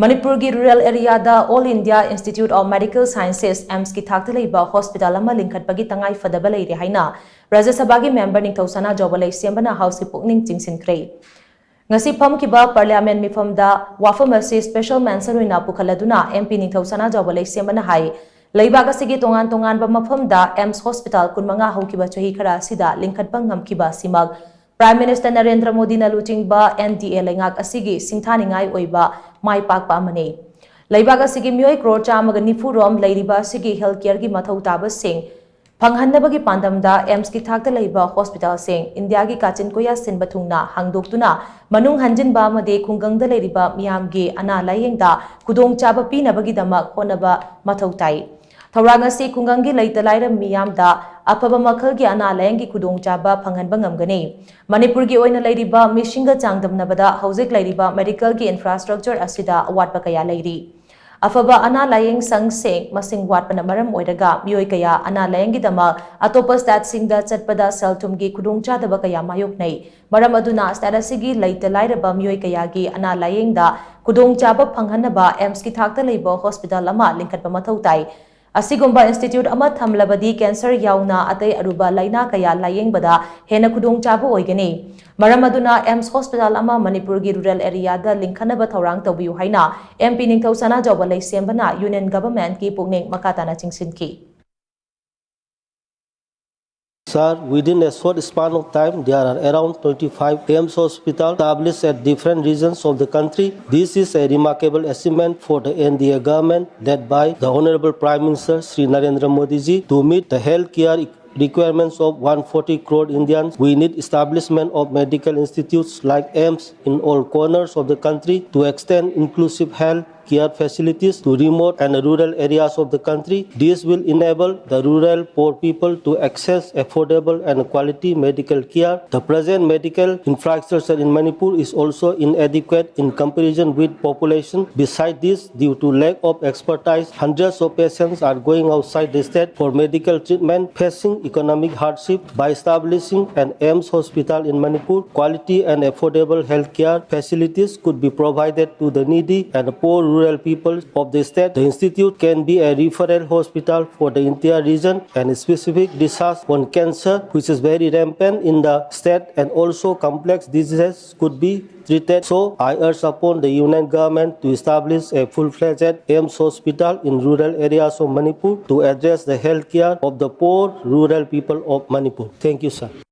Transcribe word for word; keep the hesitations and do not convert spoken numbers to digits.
ꯃꯅꯤꯄꯨꯔꯒꯤ ꯔꯨꯔꯦꯜ ꯑꯦꯔꯤꯌꯥꯗ All India Institute of Medical Sciences, ꯑꯦꯝꯁꯀꯤ ꯊꯥꯛꯇ ꯂꯩꯕ ꯍꯣꯁꯄꯤꯇꯥꯜ ꯑꯃ ꯂꯤꯡꯈꯠꯄꯒꯤ ꯇꯉꯥꯏ ꯐꯗꯕ ꯂꯩꯔꯦ ꯍꯥꯏꯅ ꯔꯥꯖ꯭ꯌ ꯁꯚꯥꯒꯤ ꯃꯦꯝꯕꯔ ꯅꯤꯡꯊꯧꯁꯅꯥ ꯖꯧꯕ ꯂꯩꯁꯦꯝꯕꯅ ꯍꯥꯎꯁꯀꯤ ꯄꯨꯛꯅꯤꯡ ꯆꯤꯡꯁꯤꯟꯈ꯭ꯔꯦ꯫ ꯉꯁꯤ ꯐꯝꯈꯤꯕ ꯄꯥꯔꯂꯤꯌꯥꯃꯦꯟ ꯃꯤꯐꯝꯗ ꯋꯥꯐꯝ ꯑꯁꯤ ꯁ꯭ꯄꯦꯁꯦꯜ ꯃꯦꯟꯁꯟ ꯑꯣꯏꯅ ꯄꯨꯈꯠꯂꯗꯨꯅ ꯑꯦꯝ ꯄꯤ ꯅꯤꯡꯊꯧꯁꯅꯥ ꯖꯧꯕ ꯂꯩꯁꯦꯝꯕꯅ ꯍꯥꯏ, ꯂꯩꯕꯥꯛ ꯑꯁꯤꯒꯤ ꯇꯣꯉꯥꯟ ꯇꯣꯉꯥꯟꯕ ꯃꯐꯝꯗ ꯑꯦꯝꯁ ꯍꯣꯁꯄꯤꯇꯥꯜ ꯀꯨꯟꯃꯉꯥ ꯍꯧꯈꯤꯕ ꯆꯍꯤ ꯈꯔ ꯑꯁꯤꯗ ꯂꯤꯡꯈꯠꯄ ꯉꯝꯈꯤꯕ ꯑꯁꯤꯃꯛ ꯄ꯭ꯔꯥꯏꯝ ꯃꯤꯅꯤꯁꯇꯔ ꯅꯔꯦꯟꯗ꯭ꯔ ꯃꯣꯗꯤꯅ ꯂꯨꯆꯤꯡꯕ ꯑꯦꯟ ꯗꯤ ꯑꯦ ꯂꯩꯉꯥꯛ ꯑꯁꯤꯒꯤ ꯁꯤꯡꯊꯥꯅꯤꯡꯉꯥꯏ ꯑꯣꯏꯕ ꯃꯥꯏ ꯄꯥꯛꯄ ꯑꯃꯅꯤ꯫ ꯂꯩꯕꯥꯛ ꯑꯁꯤꯒꯤ ꯃꯤꯑꯣꯏ ꯀ꯭ꯔꯣꯔ ꯆꯥꯝꯃꯒ ꯅꯤꯐꯨ ꯔꯣꯝ ꯂꯩꯔꯤꯕ ꯑꯁꯤꯒꯤ ꯍꯦꯜꯊ ꯀꯦꯌꯔꯒꯤ ꯃꯊꯧ ꯇꯥꯕꯁꯤꯡ ꯐꯪꯍꯟꯅꯕꯒꯤ ꯄꯥꯟꯗꯝꯗ ꯑꯦꯝꯁꯀꯤ ꯊꯥꯛꯇ ꯂꯩꯕ ꯍꯣꯁꯄꯤꯇꯥꯜꯁꯤꯡ ꯏꯟꯗꯤꯌꯥꯒꯤ ꯀꯥꯆꯤꯟ ꯀꯣꯌꯥ ꯁꯤꯟꯕ ꯊꯨꯡꯅ ꯍꯥꯡꯗꯣꯛꯇꯨꯅ ꯃꯅꯨꯡ ꯍꯟꯖꯤꯟꯕ ꯑꯃꯗꯤ ꯈꯨꯡꯒꯪꯗ ꯂꯩꯔꯤꯕ ꯃꯤꯌꯥꯝꯒꯤ ꯑꯅꯥ ꯂꯥꯌꯦꯡꯗ ꯈꯨꯗꯣꯡꯆꯥꯕ ꯄꯤꯅꯕꯒꯤꯗꯃꯛ ꯍꯣꯠꯅꯕ ꯃꯊꯧ ꯇꯥꯏ꯫ ꯊꯧꯔꯥꯡ ꯑꯁꯤ ꯈꯨꯡꯒꯪꯒꯤ ꯂꯩꯇ ꯂꯥꯏꯔ ꯃꯤꯌꯥꯝꯗ ꯑꯐꯕ ꯃꯈꯜꯒꯤ ꯑꯅꯥ ꯂꯥꯌꯦꯡꯒꯤ ꯈꯨꯗꯣꯡꯆꯥꯕ ꯐꯪꯍꯟꯕ ꯉꯝꯒꯅꯤ꯫ ꯃꯅꯤꯄꯨꯔꯒꯤ ꯑꯣꯏꯅ ꯂꯩꯔꯤꯕ ꯃꯤꯁꯤꯡꯒ ꯆꯥꯡꯗꯝꯅꯕꯗ ꯍꯧꯖꯤꯛ ꯂꯩꯔꯤꯕ ꯃꯦꯗꯤꯀꯦꯜꯒꯤ ꯏꯟꯐ꯭ꯔꯥꯁ꯭ꯇ꯭ꯔꯛꯆꯔ ꯑꯁꯤꯗ ꯑꯋꯥꯠꯄ ꯀꯌꯥ ꯂꯩꯔꯤ꯫ ꯑꯐꯕ ꯑꯅꯥ ꯂꯥꯌꯦꯡ ꯁꯪꯁꯤꯡ ꯃꯁꯤꯡ ꯋꯥꯠꯄꯅ ꯃꯔꯝ ꯑꯣꯏꯔꯒ ꯃꯤꯑꯣꯏ ꯀꯌꯥ ꯑꯅꯥ ꯂꯥꯌꯦꯡꯒꯤꯗꯃꯛ ꯑꯇꯣꯞꯄ ꯁ꯭ꯇꯦꯠꯁꯤꯡꯗ ꯆꯠꯄꯗ ꯁꯦꯜ ꯊꯨꯝꯒꯤ ꯈꯨꯗꯣꯡꯆꯥꯗꯕ ꯀꯌꯥ ꯃꯥꯌꯣꯛꯅꯩ꯫ ꯃꯔꯝ ꯑꯗꯨꯅ ꯁ꯭ꯇꯦꯠ ꯑꯁꯤꯒꯤ ꯂꯩꯇ ꯂꯥꯏꯔꯕ ꯃꯤꯑꯣꯏ ꯀꯌꯥꯒꯤ ꯑꯅꯥ ꯂꯥꯌꯦꯡꯗ ꯈꯨꯗꯣꯡꯆꯥꯕ ꯐꯪꯍꯟꯅꯕ ꯑꯦꯝꯁꯀꯤ ꯊꯥꯛꯇ ꯂꯩꯕ ꯍꯣꯁꯄꯤꯇꯥꯜ ꯑꯃ ꯂꯤꯡꯈꯠꯄ ꯃꯊꯧ ꯇꯥꯏ꯫ ꯑꯁꯤꯒꯨꯝꯕ ꯏꯟꯁꯇꯤꯇ꯭ꯌꯨꯠ ꯑꯃ ꯊꯝꯂꯕꯗꯤ ꯀꯦꯟꯁꯔ ꯌꯥꯎꯅ ꯑꯇꯩ ꯑꯔꯨꯕ ꯂꯥꯏꯅꯥ ꯀꯌꯥ ꯂꯥꯌꯦꯡꯕꯗ ꯍꯦꯟꯅ ꯈꯨꯗꯣꯡꯆꯥꯕ ꯑꯣꯏꯒꯅꯤ꯫ ꯃꯔꯝ ꯑꯗꯨꯅ ꯑꯦꯝꯁ ꯍꯣꯁꯄꯤꯇꯥꯜ ꯑꯃ ꯃꯅꯤꯄꯨꯔꯒꯤ ꯔꯨꯔꯦꯜ ꯑꯦꯔꯤꯌꯥꯗ ꯂꯤꯡꯈꯠꯅꯕ ꯊꯧꯔꯥꯡ ꯇꯧꯕꯤꯌꯨ ꯍꯥꯏꯅ ꯑꯦꯝ ꯄꯤ ꯅꯤꯡꯊꯧ ꯁꯅꯥꯖꯥꯎꯕ ꯂꯩꯁꯦꯝꯕꯅ ꯌꯨꯅꯤꯌꯟ ꯒꯚꯔꯟꯃꯦꯟꯠꯀꯤ ꯄꯨꯛꯅꯤꯡ ꯃꯈꯥ ꯇꯥꯅ ꯆꯤꯡꯁꯤꯟꯈꯤ꯫ Sir, within a short span of time, there are around twenty-five AIIMS hospitals established at different regions of the country. This is a remarkable achievement for the N D A government led by the Honorable Prime Minister Shri Narendra Modi ji. To meet the healthcare requirements of one forty crore Indians, we need establishment of medical institutes like AIIMS in all corners of the country to extend inclusive health care facilities to remote and rural areas of the country. This will enable the rural poor people to access affordable and quality medical care. The present medical infrastructure in Manipur is also inadequate in comparison with population. Besides this, due to lack of expertise, hundreds of patients are going outside the state for medical treatment, facing economic hardship. By establishing an AIIMS hospital in Manipur, quality and affordable healthcare facilities could be provided to the needy and poor rural people of the state. The institute can be a referral hospital for the entire region, and specific research on cancer, which is very rampant in the state, and also complex diseases could be treated. So I urge upon the Union Government to establish a full-fledged AIIMS hospital in rural areas of Manipur to address the healthcare of the poor rural people of Manipur. Thank you, sir.